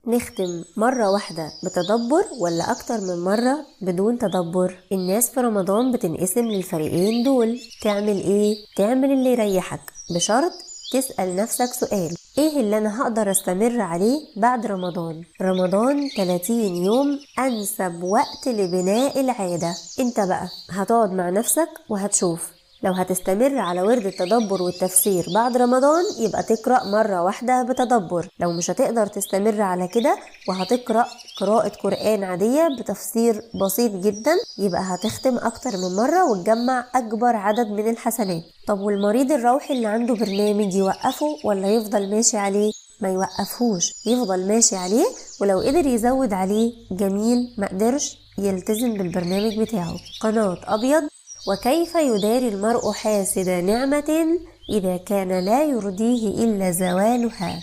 نختم مرة واحدة بتدبر ولا أكتر من مرة بدون تدبر؟ الناس في رمضان بتنقسم للفريقين دول. تعمل إيه؟ تعمل اللي يريحك، بشرط تسأل نفسك سؤال: إيه اللي أنا هقدر أستمر عليه بعد رمضان؟ رمضان 30 يوم أنسب وقت لبناء العادة. أنت بقى هتقعد مع نفسك وهتشوف لو هتستمر على ورد التدبر والتفسير بعد رمضان يبقى تقرأ مرة واحدة بتدبر. لو مش هتقدر تستمر على كده وهتقرأ قراءة قرآن عادية بتفسير بسيط جدا يبقى هتختم أكتر من مرة وتجمع أكبر عدد من الحسنات. طب والمريض الروحي اللي عنده برنامج يوقفه ولا يفضل ماشي عليه؟ ما يوقفهوش، يفضل ماشي عليه، ولو قدر يزود عليه جميل، ما قدرش يلتزم بالبرنامج بتاعه. قناة أبيض. وكيف يداري المرء حاسد نعمة إذا كان لا يرضيه إلا زوالها.